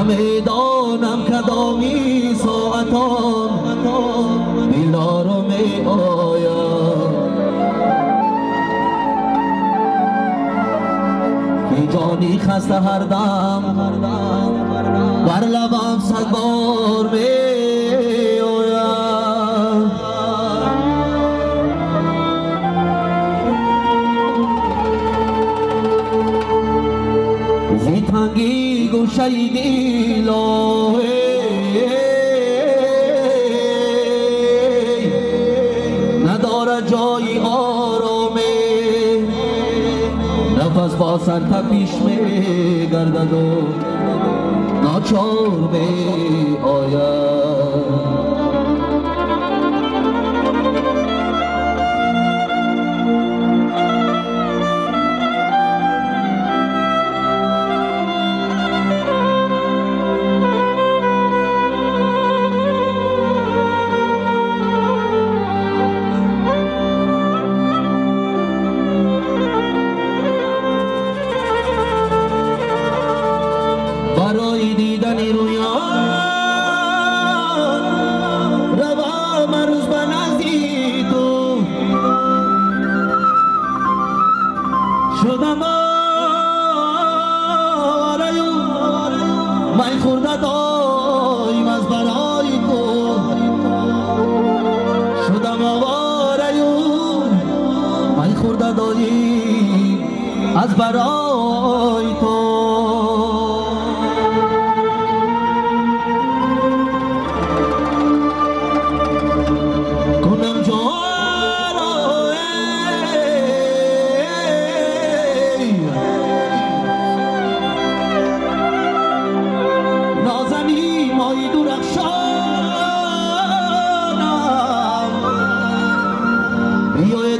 Намедонам кадоми соатон дилоро меояд, ки ҷони хаста ҳар дам бар лабам сад бор меояд. Зи танги гӯшаи дило надорад ҷои ороме, нафас бо сар тапиш мегардаду ночор меояд. Барои дидани рӯён равам рӯз ба назди ту, шудам ораю май хӯрда доим аз барои ту, шудам овораю май хӯрда доим аз барои ту.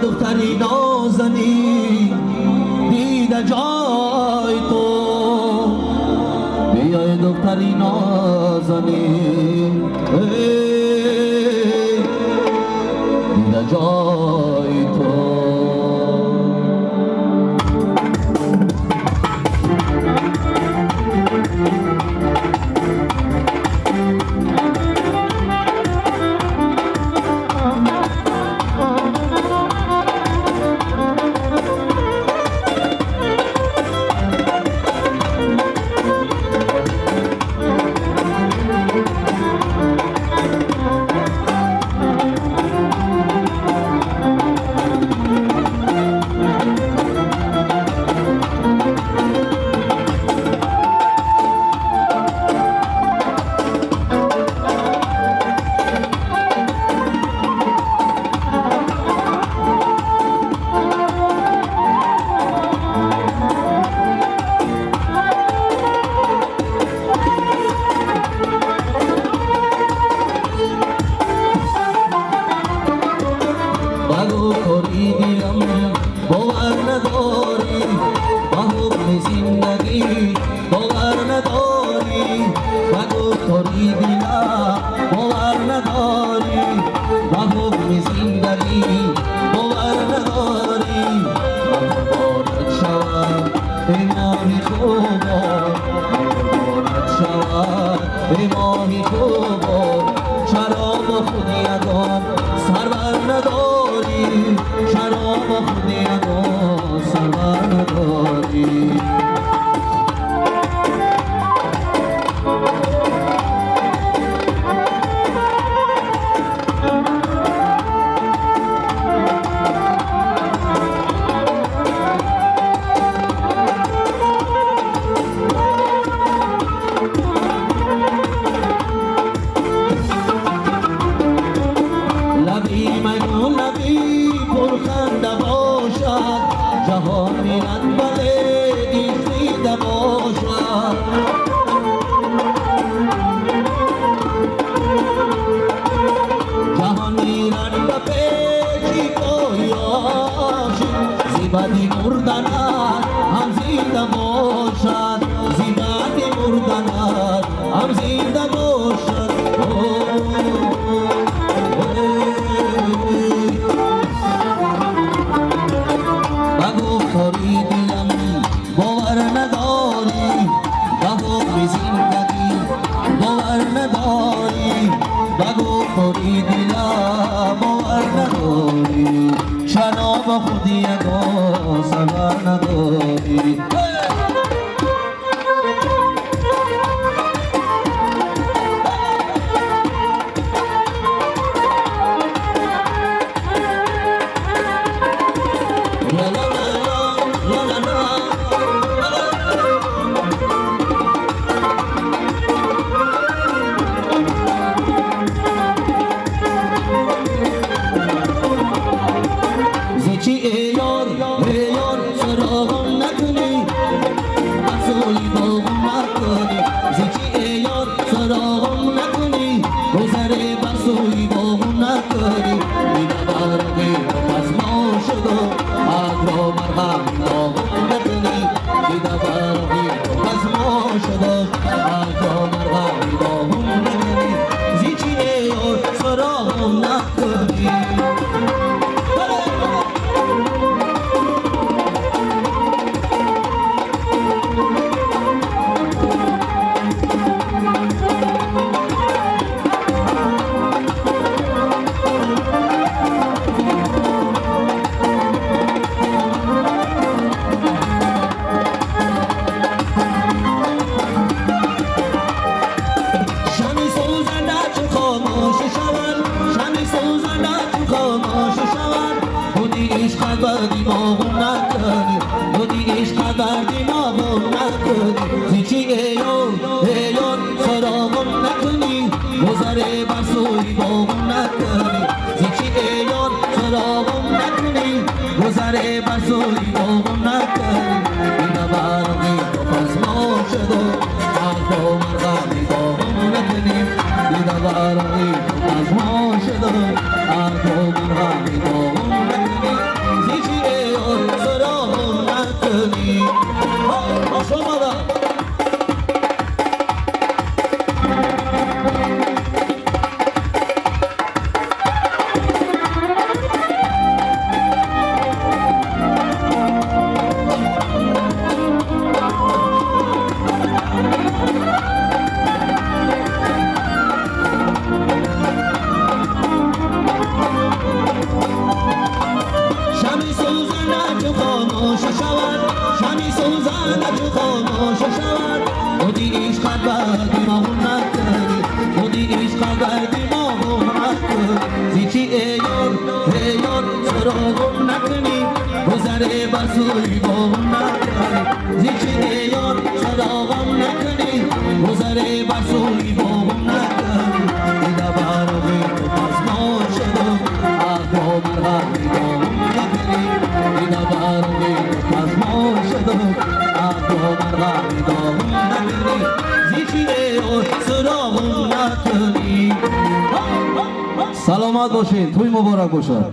دختری نازنین دیده جای تو، بیای دختری نازنین دیده جای تو. باور نداری با حکم زندگی، باور نداری با گفتاری دلم، باور نداری با حکم زندگی، باور نداری. من قربانت شوم ای ماهی خوبان، من قربانت شوم ای ماهی خوبان، چرا با خود یگان سرور نداری، چرا با خود یگان سرور نداری. Ба гуфтори дилам бовар надорӣ, чаро бо худ ягон сабар надорӣ? Саломат бошед, тӯй муборак бошад.